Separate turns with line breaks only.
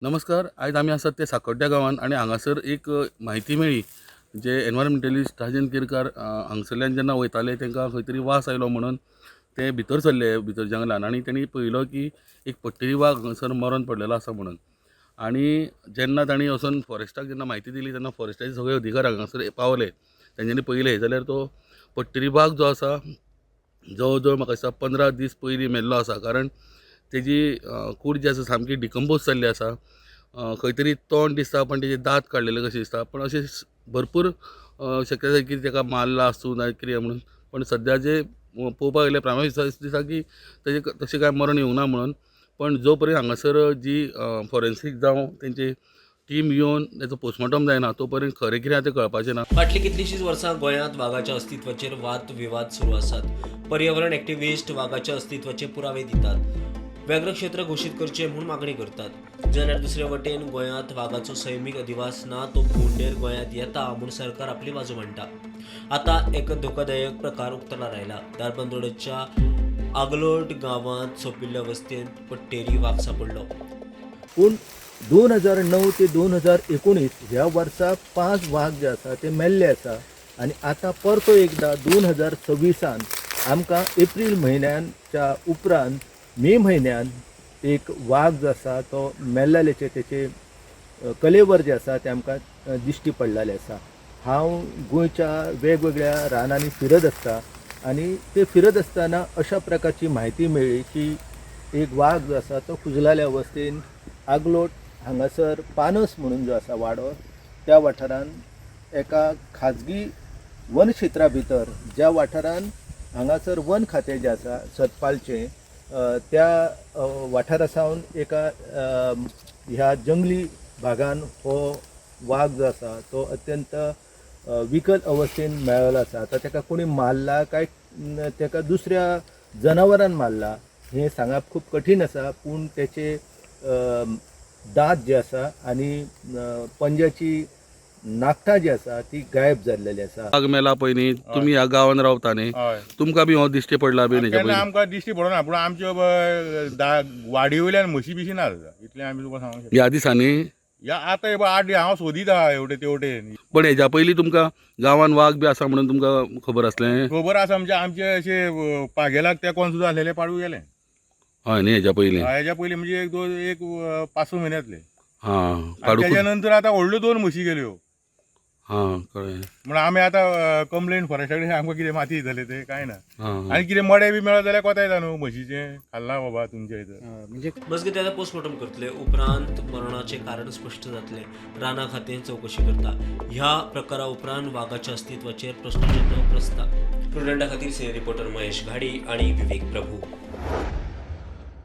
नमस्कार. आयज आमी आसात ते साकोड्ड्या गांवांत आनी हांगासर एक म्हायती मेळ्ळी, जे एनवायरमेंटलिस्ट राजन केरकार हांगसरल्यान जेन्ना वयताले तांकां खंय तरी वास आयलो म्हणून ते भितर सरले भितर जंगलान आनी तेणी पळयलो की एक पट्टेरी वाग हांगासर मरोन पडलेलो आसा म्हणून. आनी जेन्ना तांणी वचोन फॉरेस्टाक जेन्ना म्हायती दिली तेन्ना फॉरेस्टाचे सगळे अधिकारी हांगासर पावले. तेंच्यांनी पळयलें जाल्यार तो पट्टेरी वाग जो आसा जवळ जवळ म्हाका दिसता 15 दीस पयलीं मेल्लो आसा, कारण तेजी कूड जी आसा सामकी डिकम्पोज जाल्ली आसा. खंय तरी तोंड दिसता पण तेजे दांत काडलेले कशे दिसता. पण अशें भरपूर शक्यता की ताका मारला आसूं ना कितें म्हणून, पण सद्या जे पळोवपाक गेल्यार प्रायमरी दिसता की तेजें तशें कांय मरण येवंक ना म्हणून. पण जो पर्यंत हांगासर जी फॉरेन्सीक जावं तेंची टीम येवन तेचो पोस्टमॉर्टम जायना तो पर्यंत खरें कितें आहा तें कळपाचें ना.
फाटलीं कितलींशींच वर्सां गोंयांत वागाच्या अस्तित्वाचेर वाद विवाद सुरू आसात. पर्यावरण एक्टिविस्ट वागाच्या अस्तित्वाचे पुरावे दितात, व्याघ्र क्षेत्र घोशीत करचें म्हूण मागणी करतात. जाल्यार दुसरे वटेन गोंयांत वागाचो सैमीक अधिवास ना, तो भोंवडेर गोंयांत येता म्हूण सरकार आपली बाजू मांडटा. आतां एक धोकादायक प्रकार उक्तडार आयला. धारबांदोडेच्या आगलोट गांवांत सोंपिल्ले अवस्थेंत पट्टेरी वाग सांपडलो.
पूण 2009 ते 2019 ह्या वर्सा 5 वाग जे आसा ते मेल्ले आसा आनी आतां परतो एकदां 2026 आमकां एप्रील म्हयन्याच्या उपरांत मे म्हयन्यान एक वाग जो आसा तो मेल्ल्याचे तेचे कलेवर जे आसा ते आमकां दिश्टी पडलेले आसा. हांव गोंयच्या वेगवेगळ्या रानांनी फिरत आसता आनी ते फिरत आसतना अशा प्रकारची म्हायती मेळ्ळी की एक वाग जो आसा तो कुजलाल्या अवस्थेन आगलोट हांगासर पानस म्हणून जो आसा वाडो त्या वाठारान एका खाजगी वन क्षेत्रा भितर ज्या वाठारान हांगासर वन खातें जें आसा सतपालचें त्या वाठारा सावन एका ह्या जंगली भागान हो वाग जो आसा तो अत्यंत विकल अवस्थेन मेळ्ळो आसा. आतां ताका कोणी मारला काय ताका दुसऱ्या जनावरान मारला हें सांगप खूब कठीण आसा, पूण तेचे दांत जे आसा आनी पंज्याची नाखटां जी आसा ती गायब जाल्लेली आसा.
वाग मेला पयलीं तुमी ह्या गांवांत रावता न्ही,
हय.
तुमकां बी हो दिश्टी पडला बी हेच्या
केन्ना
पयलीं?
आमकां दिश्टी पडना, पूण आमच्यो वाडी वयल्यान म्हशी बिशी ना इतलें आमी तुका सांगूंक शकता.
ह्या दिसांनी
ह्या आतां हे पळय 8 दीस हांव सोदीत आहा हेवटे तेवटेन.
पण हेज्या पयलीं तुमकां गांवांत वाग बी आसा म्हणून तुमकां खबर आसलें?
खबर आसा म्हणजे आमचे अशे पागेलाक तेंकोन सुद्दां आसलेले पाडू गेले.
हय न्ही, हेज्या पयलीं.
हेज्या पयलीं म्हणजे एक दोन एक 5-6 म्हयन्यातले.
हां, पाडू.
तेज्या नंतर आतां व्हडल्यो 2 म्हशी गेल्यो.
हां, कळ्ळें.
म्हणून आमी आतां कंप्लेन फॉरेस्टा कडेन आमकां कितें माती जालें तें कांय ना.
हां.
आनी कितें मडें बी मेळत जाल्यार कोता येता न्हू म्हशीचें खाल्लां बाबा तुमच्या इथं.
म्हणजे
मजगतीं आतां पोस्टमॉर्टम करतले उपरांत मरणाचें कारण स्पश्ट जातलें. रानां खातें चवकशी करता. ह्या प्रकारा उपरांत वागाच्या अस्तित्वाचेर प्रस्नचिन्न प्रस्ता. प्रुडंटा खातीर सिनियर रिपोर्टर महेश घाडी आनी विवेक प्रभू.